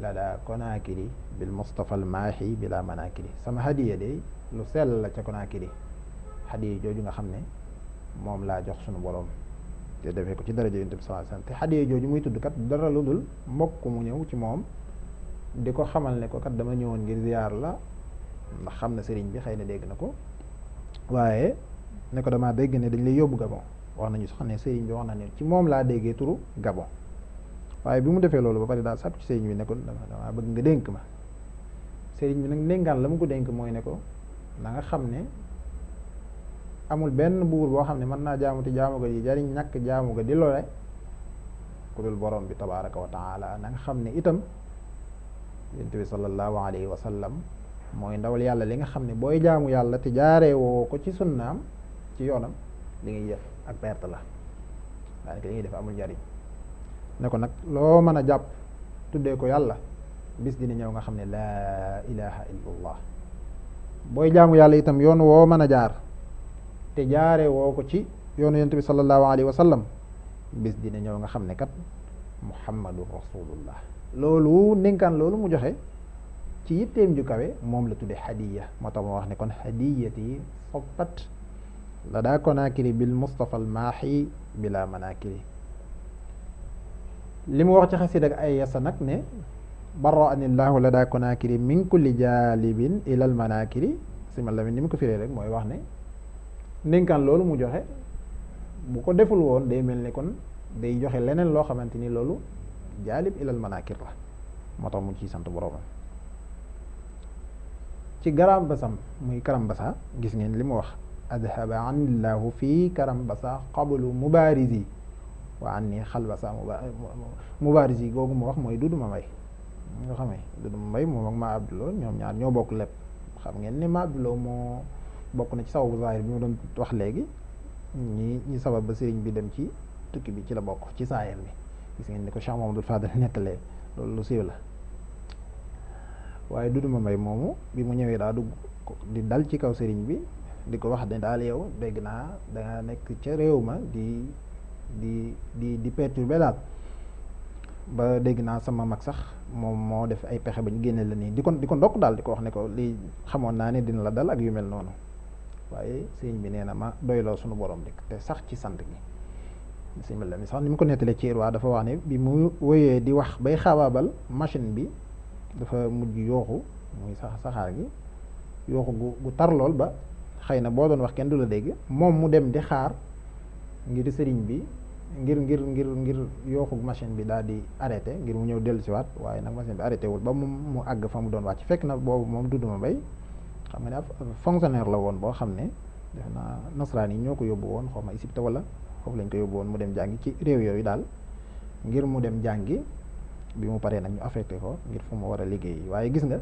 la daa Conakry bil Mustafa al maahi bila manakiri sama hadiya de lu sell la ca Conakry hadiya jooju nga xam ne moom laa jox sunu borom te defee ko ci daraja Yonent bi sallallahu alayhi wasallam te hadiya jooju muy tudd kat dara lu dul mbokk mu ñëw ci moom di ko xamal ne ko kat dama ñëwoon ngir ziyaar la ndax xam na sëriñ bi xëy na dégg na ko waaye ne ko damaa dégg ne dañ lay yóbbu Gabon wax nañu sax ne sëriñ bi wax na ne ci moom laa déggee turu Gabon waaye bi mu defee loolu ba pare daal sàkku ci sëriñ bi ne ko damaa bëgg nga dénk ma sëriñ bi nag ndénkaan la mu ko dénk mooy ne ko na nga xam ne amul benn buur boo xam ne mën naa jaamu te jaamu ga di jariñ ñàkk jaamu ga di lore ku dul borom bi tabaraka wa taala na nga xam ne itam Yonent bi sallallahu alayhi wa sallam mooy ndawal yàlla li nga xam ne booy jaamu yàlla te jaaree woo ko ci sunnaam ci yoonam li ngay def ak perte la daanaka li ngay def amul njariñ ne ko nag loo mën a jàpp tuddee ko yàlla bis dina ñëw nga xam ne laa ilaha illallah booy jaamu yàlla itam yoon woo mën a jaar te jaaree woo ko ci yoonu Yonent bi sallallahu alayhi wa sallam bis dina ñëw nga xam ne kat muhammadu rasulullah loolu ndénkaan loolu mu joxe ci yitteem ju kawe moom la tudde hadiya moo tax ma wax ne kon hadiyati sopat la daa Conakry bil Mustafa al maahi bila manakiri li mu wax ci xasida ak ay yasa nag ne barra anillahu la daa Conakry min kulli jaalibin ilal manakiri si ma la ni mu ko firee rek mooy wax ne ndénkaan loolu mu joxe bu ko deful woon day mel ni kon day joxe leneen loo xamante ni loolu jaalib ilal manakir la moo tax mu ciy sant boroomam ci Karambasam muy Karambassa gis ngeen li mu wax adhaba anillahu fii Karambassa qablu mubaarisi wa anni xalbasa mubaarisi googu mu wax mooy Dudu Mambay nga xamee Dudu Mambay moom ak ma Abduloo ñoom ñaar ñoo bokk lépp xam ngeen ni ma Abduloo moo bokk na ci sababu zahir bi mu doon wax léegi ñi sabab ba sëriñ bi dem ci tukki bi ci la bokk ci saayir bi gis ngeen ni ko Cheikh Mamadou Fadal nettalee loolu lu siiw la waaye Dudu Mambay moomu bi mu ñëwee daa dugg di dal ci kaw sëriñ bi di ko wax ne daal yow dégg naa danga nekk ca réew ma di perturber daal ba dégg naa sama mag sax moom moo def ay pexe ba ñu génne la nii di ko ndokk daal di ko wax ne ko lii xamoon naa ne dina la dal ak yu mel noonu waaye sëriñ bi nee na ma doyloo sunu borom rek te sax ci sant gi sëriñ bi la mi sax ni mu ko nettalee ci Irwa dafa wax ne bi mu wéyee di wax bay xaabaabal machine bi dafa mujj yooxu muy saxaar gi yooxu gu tar lool ba xëy na boo doon wax kenn du la dégg moom mu dem di xaar ngir sëriñ bi ngir yooxu machine bi daal di arrêté ngir mu ñëw dellu si waat waaye nag machine bi arrêté wul ba mu àgg fa mu doon wàcc fekk na boobu moom Dudu Mbaye xam nga ne ab fonctionnaire la woon boo xam ne def naa nasaraan yi ñoo ko yóbbu woon xaw ma Égypte wala foofu lañ ko yóbbu woon mu dem jàngi ci réew yooyu daal ngir mu dem jàngi bi mu paree nag ñu affecté ko ngir fu mu war a liggéey waaye gis nga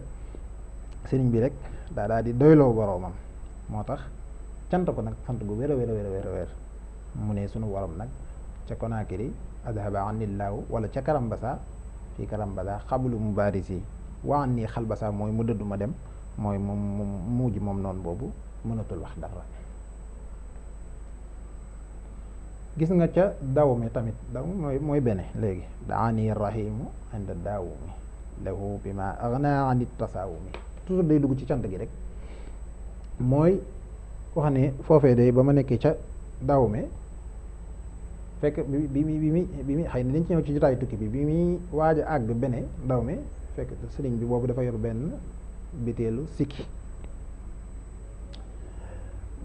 sëriñ bi rek daal di doyloo boroomam moo tax cant ko nag sant gu wér a wér mu ne sunu borom nag ca Konaakiri adhaba anillaahu wala ca Karambasa fii Karambasa xablu mubarisi wa an nii xalbasa mooy mu dëddu ma dem mooy moom muuji moom noonu boobu mënatul wax dara. gis nga ca daw mi tamit daw mooy bene léegi daani rahimu inda daawu mi lahu bi ma agna anit tasaawu mi toujours day dugg ci cant gi rek mooy wax ne foofee day ba ma nekkee ca daw mi fekk bi mi xëy na dañ ci ñëw ci jotaayu tukki bi muy waaj a àgg bene daw mi fekk sëriñ bi boobu dafa yor benn biteelu sikki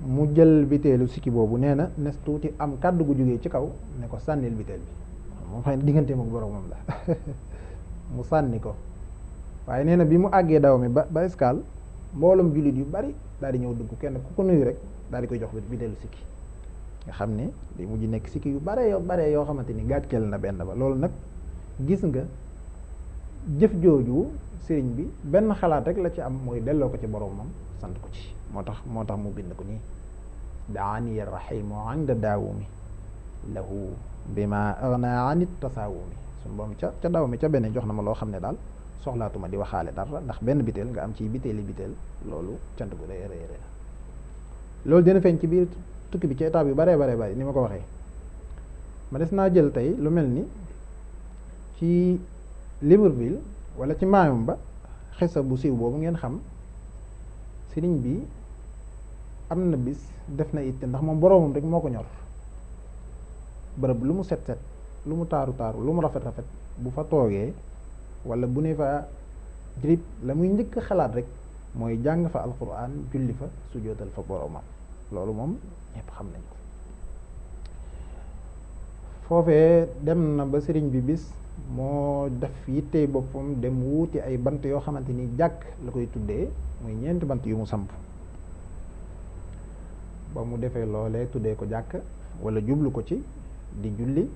mu jël biteelu sikki boobu nee na nes tuuti am kàddu gu jógee ci kaw ne ko sànnil biteel bi moom xëy na digganteem ak boromam la mu sànni ko waaye nee na bi mu àggee daw mi ba escale mbooloom jullit yu bari daal di ñëw dugg kenn ku ko nuyu rek daal di koy jox biteelu sikki nga xam ne day mujj nekk sikki yu bare yoo xamante ni gàcceel na benn ba loolu nag gis nga jëf jooju sëriñ bi benn xalaat rek la ci am mooy delloo ko ci boromam sant ko ci moo tax mu bind ko nii daani rahimu inda daawumi lahu bima agna anit tasaawumi suñu boom ca daw mi ca benn jox na ma loo xam ne daal soxlaatuma di waxaale dara ndax benn biteel nga am ci biteeli biteel loolu cant gu rëy rëy loolu dina feeñ ci biir tukki bi ci étape yu bare ni ma ko waxee ma des naa jël tey lu mel ni ci Libreville wala ci Mayumba xisa bu siiw boobu ngeen xam sëriñ bi am na bis def na it ndax moom boroomam rek moo ko ñor bërëb lu mu set lu mu taaru lu mu rafet bu fa toogee wala bu ne fa jirib la muy njëkk xalaat rek mooy jàng fa alquran julli fa sujjóotal fa boroomam loolu moom ñëpp xam nañ ko foofee dem na ba sëriñ bi bis moo def yittey boppam dem wuuti ay bant yoo xamante ni jàkk la koy tuddee muy ñeenti bant yu mu samp ba mu defee loolee tuddee ko jàkk wala jublu ko ci di julli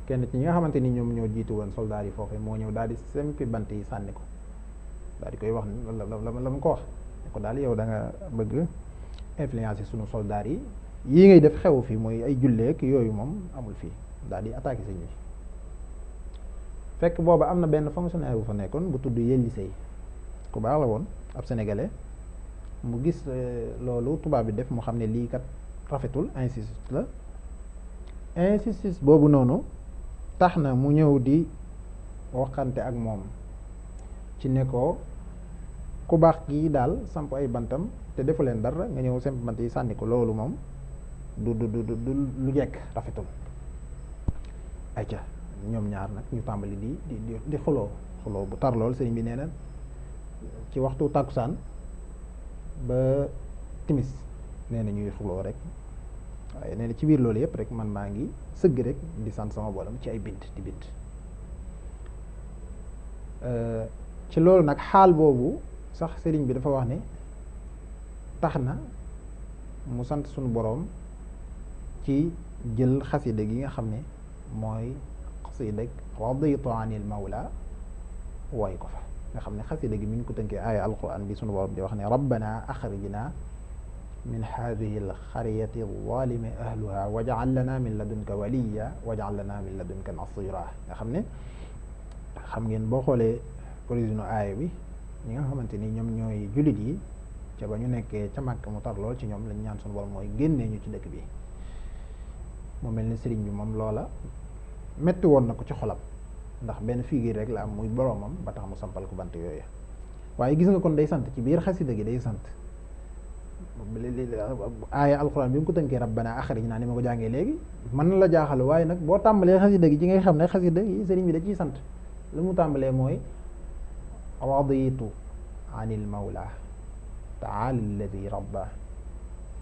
kenn ci ñi nga xamante ni ñoom ñoo jiitu woon soldaar yi foofee moo ñëw daal di sempi bant yi sànni ko daal di koy wax la mu ko wax ne ko daal yow da nga bëgg influencer sunu soldaar yi yii ngay def xew fi mooy ay julleek yooyu moom amul fii daal di attaqué sëñ bi fekk booba am na benn fonctionnaire bu fa nekkoon bu tudd Yelli Sey ku baax la woon ab sénégalais mu gis loolu tubaab bi def mu xam ne lii kat rafetul insistance boobu noonu tax na mu ñëw di waxante ak moom ci ne ko ku baax kii daal samp ay bantam te defu leen dara nga ñëw samp bant yi sànni ko loolu moom du lu jekk rafetul ayca ñoom ñaar nag ñu tàmbali di xuloo bu tar lool sëriñ bi nee na ci waxtu tàkkusaan ba timis nee na ñuy xuloo rek waaye nee na ci biir loolu yëpp rek man maa ngi sëgg rek di sant sama borom ci ay bind di bind ci loolu nag xaal boobu sax sëriñ bi dafa wax ne tax na mu sant sunu boroom ci jël xasida gi nga xam ne mooy xasida raditu anil mawla wooy ko fa nga xam ne xasida gi mi ngi ko tënkee aaya alquran bi sunu boroom di wax ne rabbana axrijna min hadihi alxaryati zalimi ahluha waj'al lana min ladunka waliya waj'al lana min ladunka nasira nga xam ne xam ngeen boo xoolee origine aaya bi ñi nga xamante ni ñoom ñooy jullit yi ca ba ñu nekkee ca Màkka mu tar lool ci ñoom lañ ñaan sunu borom mooy génnee ñu ci dëkk bi mu mel ni sëriñ bi moom loola metti woon na ko ci xolam ndax benn figure rek la am muy boromam ba tax mu sampal ko bant yooyu waaye gis nga kon day sant ci biir xasida gi day sant aaya alxuraan bi mu ko tënkee rabbana axrijna ni ma ko jàngee léegi mën na la jaaxal waaye nag boo tàmbalee xasida gi ci ngay xam ne xasida gi sëriñ bi da ciy sant lu mu tàmbalee mooy raditu anil mawla taala alladi rabba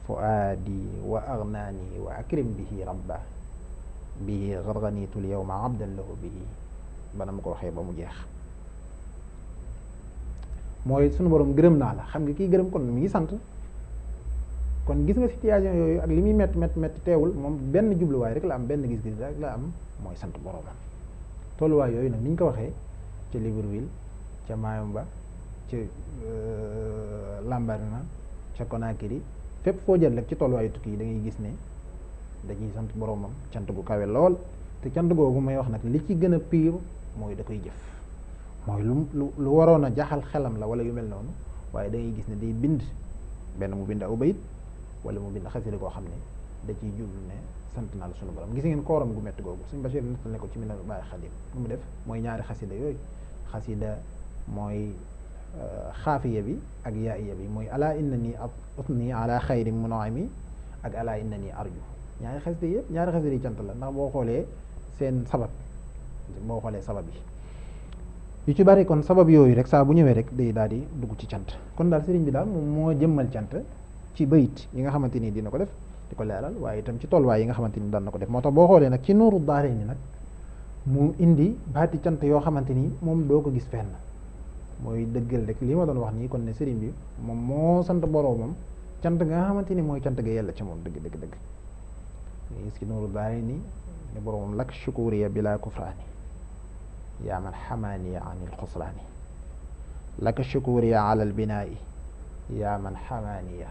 fuaadi wa agnaani wa akrim bihi rabba bihi garganitul yawma abdan lahu bihi bana ma ko waxee ba mu jeex. mooy sunu borom gërëm naa la, xam nga kii gërëm kon mi ngi sant. kon gis nga situation yooyu ak li muy métti teewul moom benn jubluwaay rek la am, benn gis-gis rek la am, mooy sant boromam. tolluwaay yooyu nag ni ñu ko waxee ca Libreville, ca Mayumba, ca Lambaréné, ca Conakry, fépp foo jël rek ci tolluwaayu tukki yi da ngay gis ne dañuy sant boromam cant gu kawe lool. te cant googu may wax nag li ci gën a piir mooy da koy jëf. mooy lu waroon a jaxal xelam la wala yu mel noonu, waaye da ngay gis ne day bind benn mu bind aw bayit wala mu bind xasida koo xam ne da ciy jublu ne sant naa la sunu borom. gis ngeen kooram gu métti googu suñu Bachir nettal ne ko ci Minanul Baaqil Xadiim lu mu def mooy ñaari xasida yooyu. xasida mooy xaafiya bi ak yaaiya bi, mooy ala inna ni utni ala xayri munaami ak ala inna ni arju. ñaari xasida yëpp ñaari xasida yi cant la, ndax boo xoolee seen sabab, boo xoolee sabab yi yu ci bari kon sabab yooyu rek saa bu ñëwee rek day daal di dugg ci cant. kon daal sëriñ bi daal moom moo jëmmal cant ci bayit yi nga xamante ni dina ko def di ko leeral, waaye itam ci tolluwaay yi nga xamante ni daan na ko def. moo tax boo xoolee nag ci Nuuru Daarayni nag mu indi baati cant yoo xamante ni moom doo ko gis fenn. mooy dëggal rek li ma doon wax nii kon ne sëriñ bi moom moo sant boroomam cant nga xamante ni mooy cant ga yàlla ca moom dëgg dëgg dëgg. nga gis ci Nuuru Daarayni ne boroomam lak shukuriya bila kufraani yaa man xamaaniya anil xuslaani laka shukuriya ala albinaai yaa man xamaaniya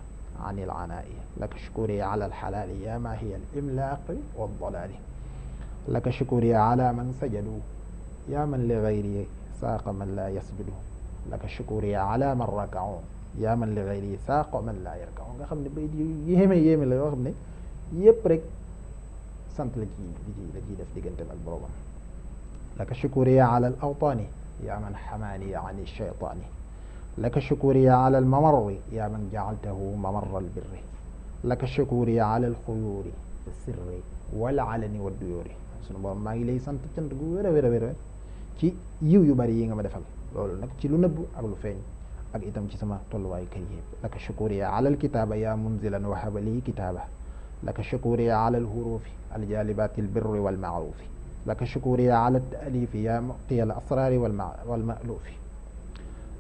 anil anaai laka shukuriya ala alxalaali yaa ma hiya al imlaaqi waddalaali laka shukuriya ala man sajadu yaa man li gayri saaqa man laa yasjudu laka shukuriya ala man rakao yaa man li gayri saaqa man laa yarkao. nga xam ne bay yéeme la yoo xam ne yépp rek sant la ciy def digganteem ak boroomam. laka shukuriya ala al awtaani yaa man xamaaniya an shaytaani laka shukuriya ala al mamarri yaa man jacaltahu mamarra al birri laka shukuriya ala al xuyuuri fi sirri wal alani wa duyuuri. sunu borom maa ngi lay sant cant gu wér a wér ci yiw yu bari yi nga ma defal, loolu nag ci lu nëbb ak lu feeñ, ak itam ci sama tolluwaayu kër yëpp. laka shukuriya ala al kitaaba yaa munzilan wahaba lii kitaaba laka shukuriya ala al hurufi al jaalibaati al birri wal maarufi laka shukuriya ala taalifi yaa muctiya al asraari wal maalufi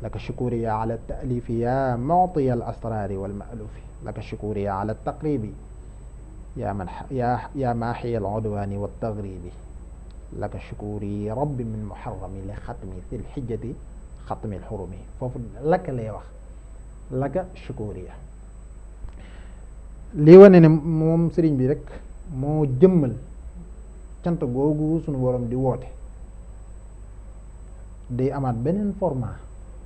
laka shukuriya ala taalifi yaa muctiya al asraari wal maalufi laka shukuriya ala taqribi yaa maaxiya al udwaani wa tagribi laka shukuri rabbi min muharrami li xatmi fil xijjati xatmi al xurumi. foofu laka lay wax laka shukuriya. lii wane ne moom sëriñ bi rek moo jëmmal cant googu sunu borom di woote. day amaat beneen format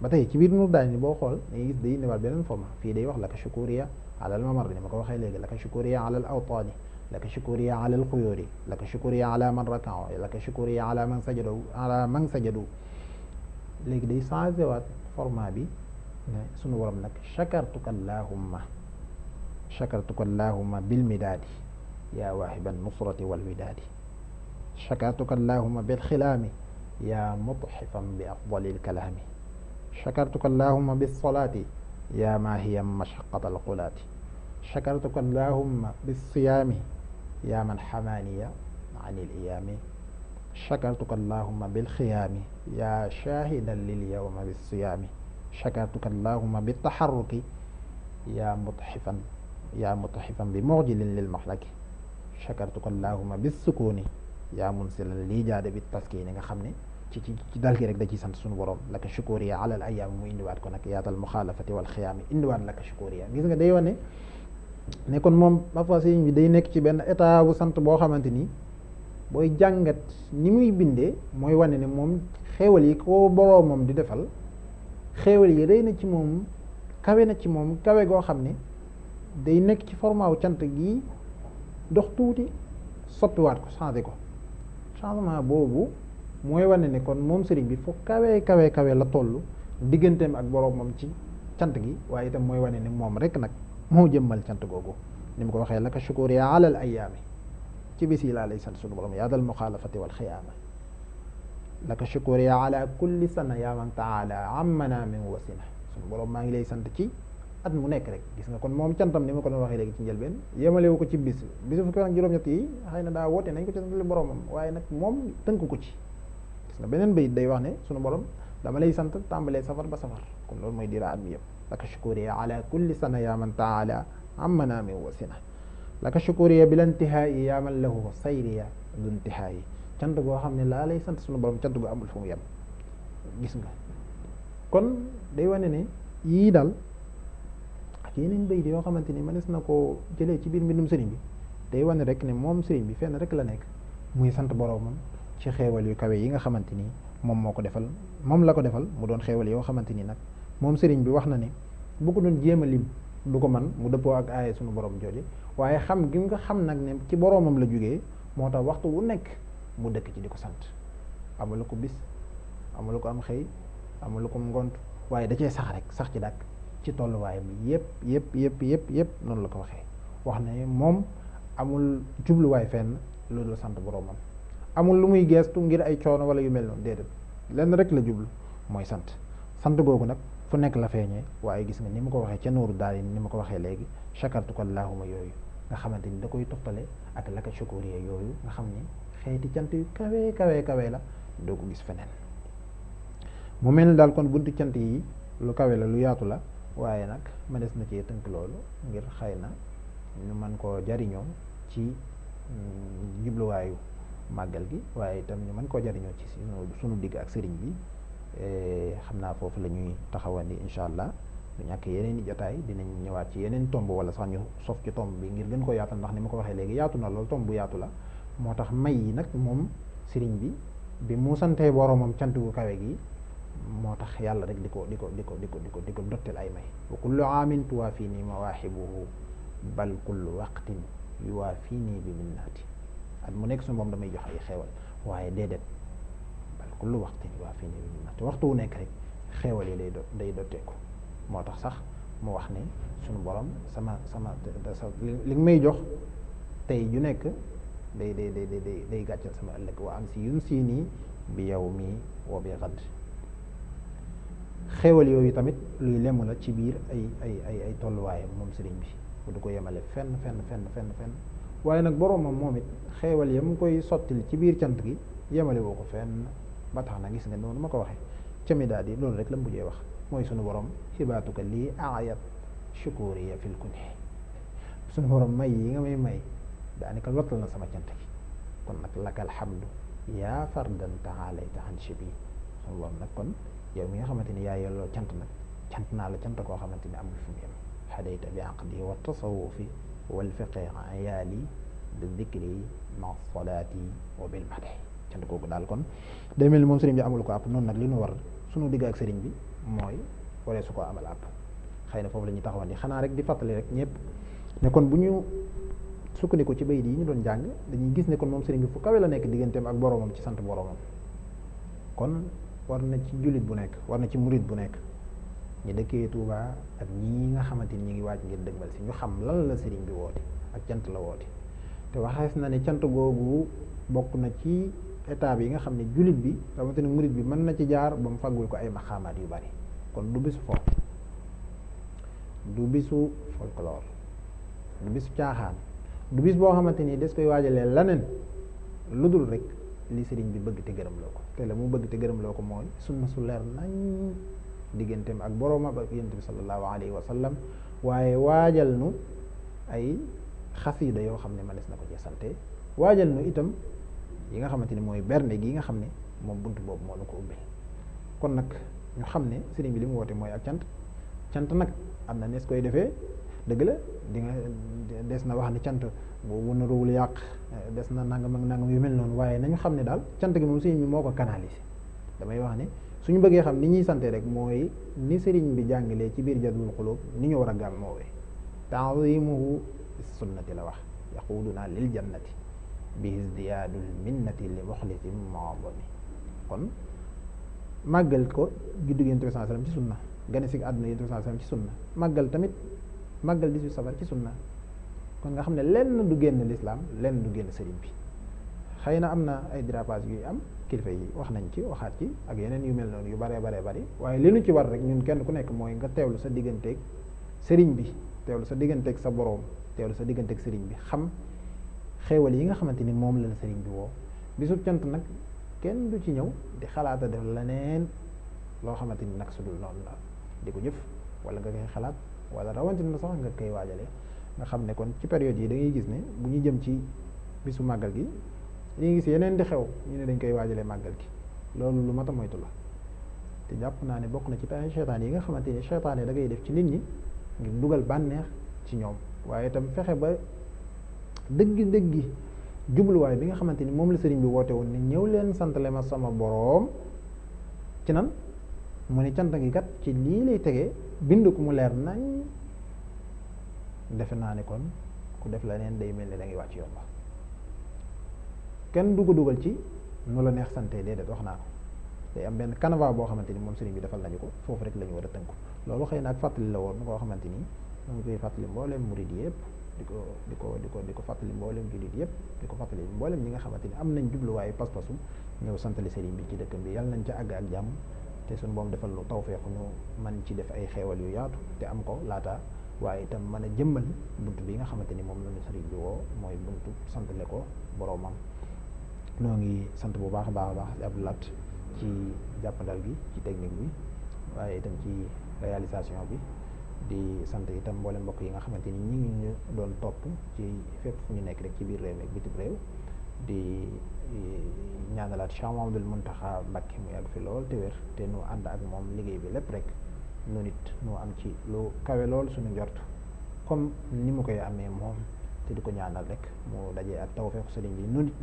ba tey ci biir Nuuru Daarayni boo xool day gis day indiwaat beneen format. fii day wax laka shukuriya ala al mamarri ni ma ko waxee léegi, laka shukuriya ala al awtaani laka shukuriya ala al xuyuuri laka shukuriya ala man rakao laka shukuriya ala man sajadu léegi day changé waat format bi ne sunu borom nag chakartuka allahumma bil midaadi yaa waahiban nusrati wal widaadi chakartuka allahumma bil xilaami yaa mutxifan bi afdalil kalaami chakartuka allahumma bis salaati yaa maahiyan mashaqatal qulaati chakartuka allahumma bis siyaami yaa man xamaaniya anil iyaami chakartuka allahumma bil xiyaami yaa shaahidan lil yawma bis siyaami chakartuka allahumma bit taxarruki yaa mutxifan bi mucjilin lil maxlaki chakartuka allahumma bis sukuuni yaa munsilan lii jaade bit taskiini. nga xam ne ci dal gi rek da ciy sant sunu borom. laka shukuriya ala al ayaami mu indiwaat ko nag yaatal muxaalafati wal xiyaami indiwaat laka shukuriya. gis nga day wane ne kon moom parfois sëriñ bi day nekk ci benn état bu sant boo xamante ni booy jàngat ni muy bindee mooy wane ne moom xéewal yi ko boroomam di defal xéewal yi rëy na ci moom, kawe na ci moom kawe goo xam ne day nekk ci format wu cant gi dox tuuti soppiwaat ko changé ko. changement boobu mooy wane ne kon moom sëriñ bi foo kawe la toll digganteem ak boroomam ci cant gi, waaye itam mooy wane ne moom rek nag moo jëmmal cant googu. ni mu ko waxee laka shukuriya ala al ayaami ci bis yi laa lay sant sunu borom yaa dal muxaalafati wal xiyaama laka shukuriya ala kulli sana yaa man taala ammana min wasina. sunu borom maa ngi lay sant ci at mu nekk rek gis nga kon moom cantam ni ma ko doon waxee léegi ci njëlbeen yemalewu ko ci bisu fukki fan ak juróom-ñett yi xëy na daa woote nañ ko ci santale boromam waaye nag moom tënk ko ci gis nga beneen bayit day wax ne sunu borom dama lay sant tàmbalee safar ba safar kon loolu mooy dira at mi yëpp laka shukuriya ala kulli sana ya man taala amana mi wasina laka shukuriya bila intihaayi ya man lahu sayriya du intihaayi cant goo xam ne laa lay sant sunu borom cant gu amul fu mu yem gis nga kon day wane ne yii daal ak yeneen bayit yoo xamante ni mënees na koo jëlee ci biir mbindum sëriñ bi day wane rek ne moom sëriñ bi fenn rek la nekk muy sant boromam ci xeewal yu kawe yi nga xamante ni moom moo ko defal moom la ko defal mu doon xeewal yoo xamante ni nag moom sëriñ bi wax na ne bu ko doon jéem a lim du ko man mu dëppoo ak aaye sunu borom jooje waaye xam gi nga xam nag ne ci boromam la jógee moo tax waxtu wu nekk mu dëkk ci di ko sant amalu ko bis amalu ko am xëy amalu ko ngont waaye da cee sax rek sax ci dàkk ci tolluwaayam yëpp noonu la ko waxee wax ne moom amul jubluwaay fenn loolu sant boromam amul lu muy geestu ngir ay coono wala yu mel noonu déedéet lenn rek la jublu mooy sant googu nag fu nekk la feeñee waaye gis nga ni ma ko waxee ca nooru daal ni ma ko waxee léegi chakartu ko allahuma yooyu nga xamante ni da koy toftale ak laka shukuriya yooyu nga xam ne xeeti cant yu kawe la doo ko gis feneen mu mel ni daal kon buntu cant yi lu kawe la lu yaatu la waaye nag ma des na cee tënk loolu ngir xëy na ñu mën koo jariñoo ci jubluwaayu màggal gi waaye itam ñu mën koo jariñoo ci sunu digg ak sëriñ bi xam naa foofu la ñuy taxawandi incha allah du ñàkk yeneen i jotaay dinañ ñëwaat ci yeneen tomb wala sax ñu sof ci tomb bi ngir gën ko yaatal ndax ni ma ko waxee léegi yaatu na lool tomb bu yaatu la moo tax may yi nag moom sëriñ bi mu santee boromam cant gu kawe gi moo tax yàlla rek di ko dottel ay may wa kullu aamin tuwaafini mawaahibuhu bal kullu waqtin yuwaafini bi minnaati at mu nekk su moom damay jox ay xeewal waaye déedéet bal kullu waqtin yuwaafini bi minnaati waxtu wu nekk rek xeewal yi day dotteeku moo tax sax mu wax ne sunu borom sama li may jox tey ju nekk day gàccal sama ëllëg wa am si yun sii nii bi yow mii wa bi xadd xéewal yooyu tamit luy lemu la ci biir ay tolluwaayam moom sëriñ bi du ko yemale fenn waaye nag boroomam moom it xéewal ya mu koy sottil ci biir cant gi yemale woo ko fenn ba tax na gis nga noonu ma ko waxee cami daal di loolu rek la mujjee wax mooy sunu borom xibaatuka lii ayat shukuriya fil kunhi sunu borom may yi nga may daanaka lottal na sama cant gi kon nag lakal hamdu yaa fardan taalayta an shibi sunu borom nag kon yow mi nga xamante ni yaa yelloo cant nag cant naa la cant koo xamante ni amul fu mu yem xadayta bi aqdi wa tasawufi wal fiqi ayaali bi dikri ma salaati wa bil madi cant kooku daal kon day mel ni moom sëriñ bi amul ko àpp noonu nag li nu war sunu digg ak sëriñ bi mooy waree su ko amal àpp xëy na foofu la ñuy taxawandi xanaa rek di fàttali rek ñëpp ne kon bu ñu sukkandiku ci bayit yi ñu doon jàng dañuy gis ne kon moom sëriñ bi fu kawe la nekk digganteem ak boromam ci sant boromam kon war na ci jullit bu nekk war na ci murit bu nekk ñi dëkkee Tuuba ak ñi nga xamante ni ñu ngi waaj ngir dëgmal si ñu xam lan la sëriñ bi woote ak cant la woote te waxees na ne cant googu bokk na ci étape yi nga xam ne jullit bi xamante ni murit bi mën na ci jaar ba mu faggul ko ay maxaamaat yu bari kon du bisu fo du bisu folklore du bisu caaxaan du bis boo xamante ni des koy waajalee laneen lu dul rek li sëriñ bi bëgg te gërëm loo ko te la mu bëgg te gërëm loo ko mooy sunna su leer nañ digganteem ak boroomam ak yonent bi sallallahu alayhi wa sallam waaye waajal nu ay xasiida yoo xam ne mënees na ko ci sante waajal nu itam yi nga xamante ni mooy bernde gi nga xam ne moom bunt boobu moo nu ko ubbil kon nag ñu xam ne sëriñ bi li mu woote mooy ak cant nag am na nees koy defee dëgg la di nga des na wax ne cant boobu na ruwul yàq des na nangam ak nangam yu mel noonu waaye nañu xam ne daal cant gi moom sëriñ bi moo ko canalisé damay wax ne suñu bëggee xam ni ñuy sante rek mooy ni sëriñ bi jàngalee ci biir Jazbul Qulub ni ñu war a gàmmoowee ta'zimuhu sunnati la wax yaquduna lil jannati bi izdiyaadul minnati li muxlisin mu'azzami kon màggal ko juddu Yonent bi sallallahu alayhi wasallam ci sunna gane si àdduna Yonent bi sallallahu alayhi wasallam ci sunna màggal tamit màggal 18 safar ci sunna kon nga xam ne lenn du génn lislaam lenn du génn sëriñ bi xëy na am na ay dérapage yuy am kilifa yi wax nañ ci waxaat ci ak yeneen yu mel noonu yu baree bari waaye li nu ci war rek ñun kenn ku nekk mooy nga teewlu sa digganteeg sëriñ bi teewlu sa digganteeg sa boroom teewlu sa digganteeg sëriñ bi xam xéewal yi nga xamante ni moom la la sëriñ bi woo bisub cant nag kenn du ci ñëw di xalaata def leneen loo xamante ni nag su dul noonu la di ko jëf wala nga koy xalaat wala rawatina sax nga koy waajale nga xam ne kon ci période yi da ngay gis ne bu ñu jëm ci bisu màggal gi dañuy gis yeneen di xew ñu ne dañ koy waajalee màggal gi loolu lu mat a moytu la te jàpp naa ne bokk na ci pexe seytaane yi nga xamante ni seytaane da ngay def ci nit ñi ngir dugal bànneex ci ñoom waaye itam fexe ba dëggi jubluwaay bi nga xamante ni moom la sëriñ bi woote woon ne ñëw leen santale ma sama boroom ci nan mu ne cant gi kat ci lii lay tegee bind ko mu leer nañ defe naa ne kon ku def la neen day mel ni da ngay wàcc yoon ba kenn du ko dugal ci nu la neex sante déedéet wax naa ko day am benn canevas boo xamante ni moom sëriñ bi defal nañu ko foofu rek la ñu war a tënku loolu xëy na ak fàttali la woon koo xamante ni mu ngi koy fàttali mbooleem murid yëpp di ko fàttali mbooleem jullit yëpp di ko fàttali mbooleem ñi nga xamante ni am nañ jubluwaayu pas-pasu ñëw santali sëriñ bi ci dëkkam bi yàlla nañ ca àgg ak jàmm te suñu boom defal lu tawfeexu ñu man ci def ay xeewal yu yaatu te am ko laata waaye itam mën a jëmmal bunt bi nga xamante ni moom la ñu sëriñ bi woo mooy buntu santale ko boroomam noo ngi sant bu baax a baax a baax si Abdou Lahat ci jàppandal gi ci technique bi waaye itam ci réalisation bi di sant itam mboolem mbokk yi nga xamante ni ñi ngi ñu doon topp ci fépp fu ñu nekk rek ci biir réew mi ak bitim réew di ñaanalaat Cheikh Mamadou Mountakha Mbacké mu yàgg fi lool te wér te nu ànd ak moom liggéey bi lépp rek nu nit nu am ci lu kawe lool suñu njort comme ni mu koy amee moom te di ko ñaanal rek mu dajee ak tawfeexu sëriñ bi nu nit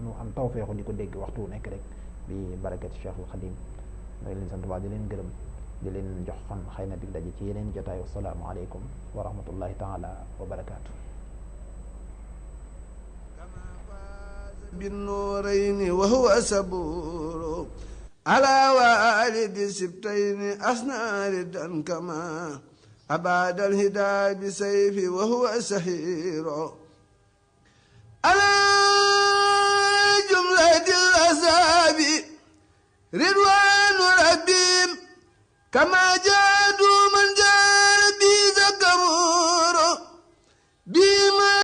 nu am tawfeexu di ko dégg waxtu nekk rek bi barakati Cheikhul Khadim da leen sant baax di leen gërëm di leen jox xon xëy na dig daje ci yeneen jotaay wasalaamu aleykum wa rahmatullahi taala wa barakaatu بالنورين وهو سبور على والد سبتين أثنى ردا كما أباد الهدى بسيف وهو سحير على جملة الأصحاب رضوان ربهم كما جاء